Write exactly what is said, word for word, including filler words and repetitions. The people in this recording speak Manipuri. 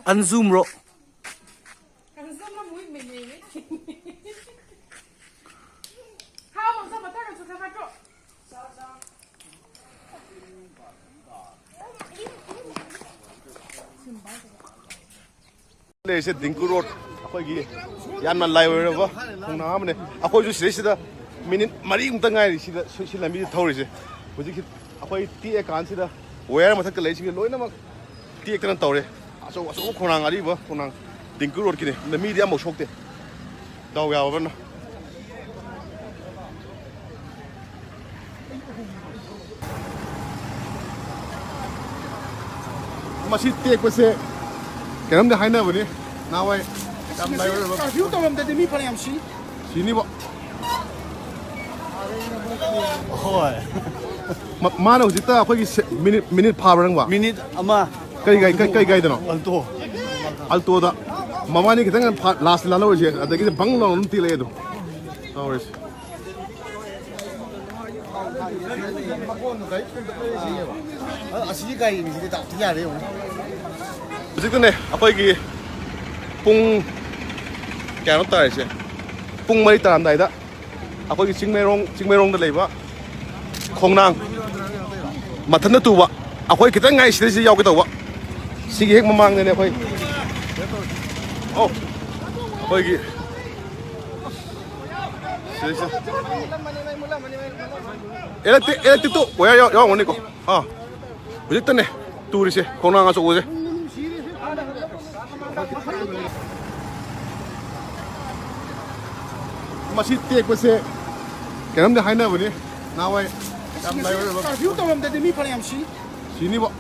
Consume-ꯔꯣ? ꯂꯩꯔꯤꯁꯦ ꯗꯤꯡꯀꯨ ꯔꯣꯗ, ꯑꯩꯈꯣꯏꯒꯤ ꯌꯥꯝꯅ ꯂꯥꯏ ꯑꯣꯏꯔꯕ ꯈꯣꯡꯅꯥꯡ ꯑꯃꯅꯦ꯫ ꯑꯩꯈꯣꯏꯁꯨ ꯁꯤꯗꯩꯁꯤꯗ ꯃꯤꯅꯤꯠ ꯃꯔꯤꯃꯨꯛꯇ ꯉꯥꯏꯔꯤ ꯁꯤꯗ, ꯁꯤ, ꯁꯤ ꯂꯝꯕꯤꯗ ꯊꯧꯔꯤꯁꯦ꯫ ꯍꯧꯖꯤꯛꯀꯤ ꯑꯩꯈꯣꯏ ꯇꯦꯛꯑꯀꯥꯟꯁꯤꯗ ꯋꯥꯌꯔ ꯃꯊꯛꯇ ꯂꯩꯔꯤꯁꯤꯡꯁꯦ ꯂꯣꯏꯅꯃꯛ ꯇꯦꯛꯇꯅ ꯇꯧꯔꯦ꯫ ꯑꯆꯧ ꯑꯆꯧꯕ ꯈꯣꯡꯅꯥꯡ, ꯑꯔꯤꯕ ꯈꯣꯡꯅꯥꯡ ꯗꯤꯡꯀꯨ ꯔꯣꯗꯀꯤꯅꯤ꯫ ꯑꯗ ꯃꯤꯗꯤ ꯑꯃꯐꯥꯎ ꯁꯣꯛꯇꯦ꯫ ꯗꯥꯎ ꯌꯥꯕꯅ꯫ ꯃꯁꯤ ꯇꯦꯛꯄꯁꯦ ꯀꯩꯅꯣꯝꯗꯤ ꯍꯥꯏꯅꯕꯅꯤ ꯅꯍꯥꯟꯋꯥꯏ꯫ ꯌꯥꯝ ꯂꯥꯏꯑꯣꯏꯔꯕ꯫ ꯀꯔꯐ꯭ꯌꯨ ꯇꯧꯔꯝꯗꯗꯤ ꯃꯤ ꯐꯅꯌꯥꯝ ꯁꯤ꯫ ꯁꯤꯅꯤꯕꯣ꯫ ꯍꯣꯏ꯫ ꯃ-, ꯃꯥꯅ ꯍꯧꯖꯤꯛꯇ ꯑꯩꯈꯣꯏꯒꯤ ꯁꯦ-, ꯃꯤꯅꯤꯠ, ꯃꯤꯅꯤꯠ ꯐꯥꯕ꯭ꯔꯥ ꯅꯪꯕꯣ? ꯃꯤꯅꯤꯠ ꯑꯃ꯫ ꯀꯩ ꯒꯥꯔꯤ, ꯀꯩ, ꯀꯩ ꯒꯥꯔꯤꯗꯅꯣ? ꯑꯜꯇꯣ꯫ ꯑꯜꯇꯣꯗ꯫ ꯃꯃꯥꯅꯤ ꯈꯤꯇꯪ ꯐꯥ-, ꯂꯥꯁ ꯂꯥꯜꯍꯧꯔꯤꯁꯦ, ꯑꯗꯒꯤꯗꯤ ꯕꯪ ꯂꯥꯎꯅ ꯑꯗꯨꯝ ꯇꯦꯛꯂꯛꯑꯦ ꯑꯗꯣ꯫ ꯇꯧꯔꯤꯁꯦ꯫ ꯑꯁꯤꯒꯤ ꯒꯥꯔꯤꯅꯤꯁꯤꯗꯤ ꯗꯥꯛꯇꯤ ꯌꯥꯔꯦ ꯌꯦꯡꯉꯨ꯫ ꯍꯧꯖꯤꯛꯇꯅꯦ ꯑꯩꯈꯣꯏꯒꯤ ꯄꯨꯡ ꯀꯌꯥꯅꯣ ꯇꯥꯔꯤꯁꯦ? ꯄꯨꯡ ꯃꯔꯤ ꯇꯥꯔꯝꯗꯥꯏꯗ ꯑꯩꯈꯣꯏꯒꯤ ꯆꯤꯡꯃꯩꯔꯣꯡ, ꯆꯤꯡꯃꯩꯔꯣꯡꯗ ꯂꯩꯕ ꯈꯣꯡꯅꯥꯡ ꯃꯊꯟꯇ ꯇꯨꯕ, ꯑꯩꯈꯣꯏ ꯈꯤꯇꯪ ꯉꯥꯏ ꯁꯤꯗꯩꯁꯤꯗ ꯌꯥꯎꯒꯦ ꯇꯧꯕ꯫ ꯁꯤꯒꯤ ꯍꯦꯛ ꯃꯃꯥꯡꯗꯅꯦ ꯑꯩꯈꯣꯏ, ꯑꯧ, ꯑꯩꯈꯣꯏꯒꯤ ꯁꯤꯗꯩꯁꯤꯗ ꯏꯂꯦꯛꯇ꯭ꯔꯤꯛ, ꯏꯂꯦꯛꯇ꯭ꯔꯤꯛꯇꯣ ꯋꯥꯌꯔ ꯌꯥꯎ-, ꯌꯥꯎꯔꯝꯒꯅꯤꯀꯣ꯫ ꯑꯥ, ꯍꯧꯖꯤꯛꯇꯅꯦ ꯇꯨꯔꯤꯁꯦ ꯈꯣꯡꯅꯥꯡ ꯑꯆꯧꯕꯁꯦ꯫ ꯃꯁꯤ ꯇꯦꯛꯄꯁꯦ ꯀꯩꯅꯣꯝꯗꯤ ꯍꯥꯏꯅꯕꯅꯤ ꯅꯍꯥꯟꯋꯥꯏ꯫ ꯌꯥꯝ ꯂꯥꯏꯑꯣꯏꯔꯕ꯫ ꯀꯔꯐ꯭ꯌꯨ ꯇꯧꯔꯝꯗꯗꯤ ꯃꯤ ꯐꯅꯌꯥꯝ ꯁꯤ꯫ ꯁꯤꯅꯤꯕꯣ꯫